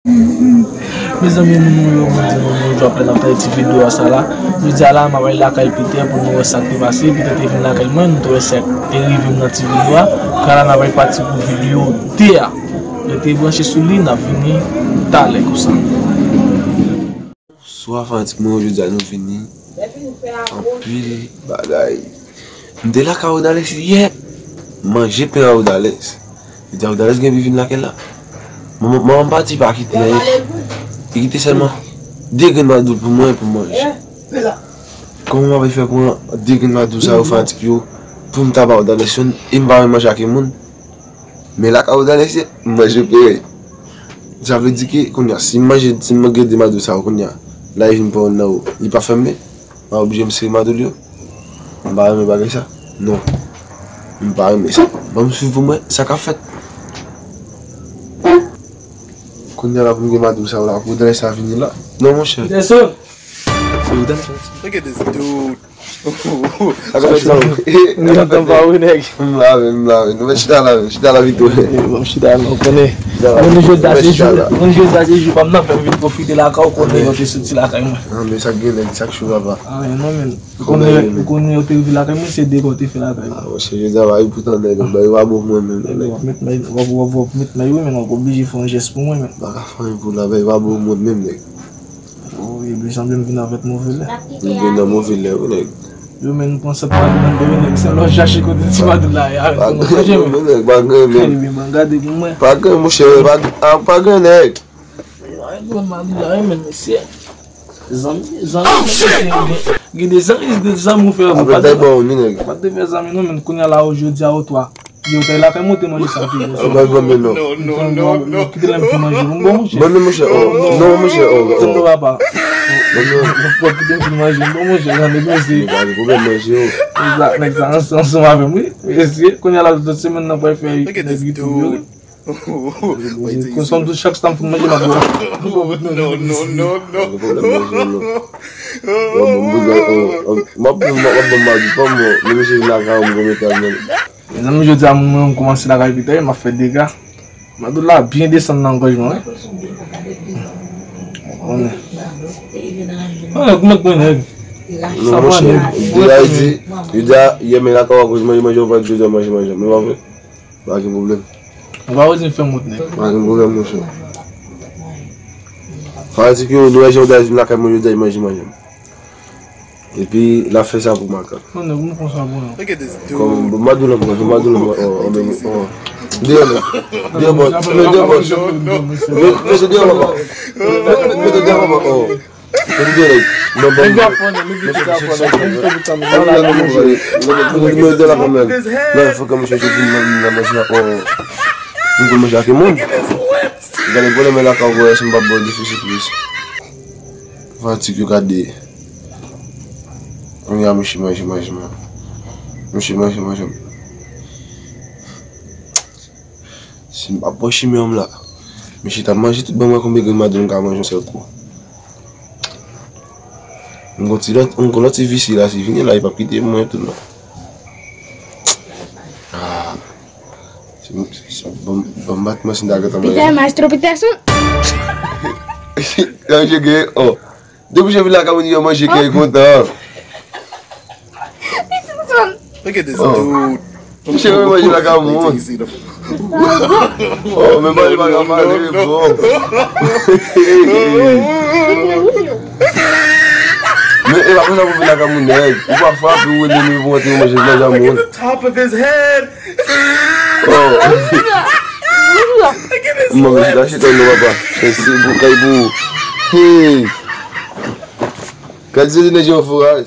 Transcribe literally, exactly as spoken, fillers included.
Mezanmi, moun mwen yo, mwen di nou bonjou apre nan fè ti videyo a sa la. Jodi a la, m ap al lakay Peter pou nou wè sa k te pase. Peter te vin lakay mwen, nou te wè sa k te rive m nan ti videyo a. Kounye a la, n ap al pati pou videyo de a. Rete branche sou li, n ap vini talè konsa. Bonswa fanatik mwen, jodi a nou vini anpil bagay. M te lakay Rodales yè, manje pen a Rodales. Li di a Rodales gen vin lakay la. Manman, manman m pati pa kite anyen. Li kite sèlman de grenn madoul pou mwen pou manje. Kòman m ap fè pran de grenn madoul sa yo fanatik yo pou m ta ba Rodales youn e m pa menm manje ak yon moun? Men lakay Rodales ye, m manje pen. Sa vle di ke, kounye a, si m manje, si m gen de madoul sa yo, kounye a, la, li vin pran youn nan yo, li pa fè m pen, m a oblije m sere madoul yo. M pa renmen bagay sa. Non. M pa renmen sa. Ban m swiv pou m wè sa k ap fèt. Kounye a la pou m gen madoul sa yo la, pou Rodales sa vini la. Non, monchè. Rodales. Look at this dude. Sa ka fè sa ou. M gentan pa wi nèg. M la menm, m la menm. Nou mèt chita la menm. Chita la Victor. Ban m chita la, ou konnen. Moun jodi a se jou, moun jodi a se jou pa m nan fè m vin pwofite lakay ou, konnen yo te soti lakay mwen. Nan men sa k gen nèg, sa k cho papa. Ah, non men. Ou konnen, ou konnen yo te rive lakay mwen, se dega ou te fè lakay mwen. Ah, monchè, jodi a pa wi poutan nèg, bagay yo pa bon pou mwen menm. Nèg, w ap met may, w ap, w ap, w ap met may wi, men w ap oblije fè yon jès pou mwen, men. M pa ka fè anyen pou la, bagay yo pa bon pou mwen menm nèg. Oh, epi sanble m vin avèk move lè. M vin nan move lè, wi, nèg. Yo, men, nou pran sant pa nou nan de, wi, nèg. Se lò chache kote ti madoul la, ya, pa gen, men, nèg, pa gen, men. Ebyen, ban gade pou mwen. Pa gen, monchè, pa, ah, pa gen, nèg. Ay, bon, madoul la, wi, men, mesye. Zanmi, zanmi, men, mesye, gen, gen de zanmi, de zanmi ou fè, ou pa te, ou pa te fè zanmi, non, men, kounye a la, ou jodi a, ou twa. Yo, kay la fè monte manje sa tou. Yo, bay ban men non. Non, non, non, non. Kite lè m fin manje pou m bon, monchè. Ban men, monchè, oh. Non, monchè, oh, oh. Tann non, papa. Ban men. Bon, kite m fin manje pou m bon, monchè, jan nèg mesye. Pa gen pwoblèm, manje, oh. Nèg sa, nèg sa, ansanm, ansanm avè m, wi. Mesye, kounye a la, tout semèn nan, pral fè nèg YouTube yo, wi. Konsa, m tou chak sa m fin manje, m ap bò. Non, non, non, non. Pa gen pwoblèm, manje, non. Bon, bon, bon, oh, oh, m ap, m ap, m ap ban m manje, pa m, men mesye vin lakay mwen, m konn mete al, men. Mezanmi, jodi a, mwen, mwen kòmanse lakay Peter, m ap fè dega. Madoul la byen desann nan gòj mwen, wi. Konnen. Konnen, konnen, konnen. Non, monchè, deja li di, li di a, yè men lakay ou akoz manje, manje, ou pa di jodi a manje, manje. Men pa vre. Pa gen pwoblèm. Ou pa bezwen fè m wont, nèg. Pa gen pwoblèm, monchè. Fanatik yo, nou wè jan Rodales vin lakay mwen, jodi a li manje, manje. Epi, l ap fè sa pou makak. Non, nèg, ou konn sa bon, non. Kòm, bon, madoul ankò, bon, madoul ankò, oh, oh, men, oh. Deyò, nèg. Deyò, bò. Deyò, bò. Mesye, deyò, bò. Mesye, deyò, bò, oh. Mesye, deyò, nèg. Non, bon, mesye, non, fòk mwen chèche pou mwen manje, oh. Mwen manje ak moun. Gade, pwoblèm la ka wè si m pa bò difisil plis. Fanatik yo gade. Kounye a, mesye manje, manje, manje. Mesye manje, manje. Si m pa pran chimen an m la, mesye t ap manje tout, ban m wè konbyen grenn madanm m ka manje yon sèl kou. M gon ti lòt, m gon lòt ti visye la, si vini la, li p ap kite mwen tou non. Ah. Si, si, si, ban m, ban m bat mwen si m ta gentan manje. Peter, maestro Peterson. Sa misye gen, oh. Depi misye vin lakay mwen, li manje kè kontan. Look at this dude. Misye manje lakay mwen. Oh, men manje pa ka pale, bon. Men e pa konsa pou vin lakay moun, nèg. Ou pa frape, ou rele nou pou antre manje, manje a moun. Top of his head. Oh. Mwen, mwen, la chita non, papa. Mèsi pou kay pou. Hey. Gade se nèg yo fouraj.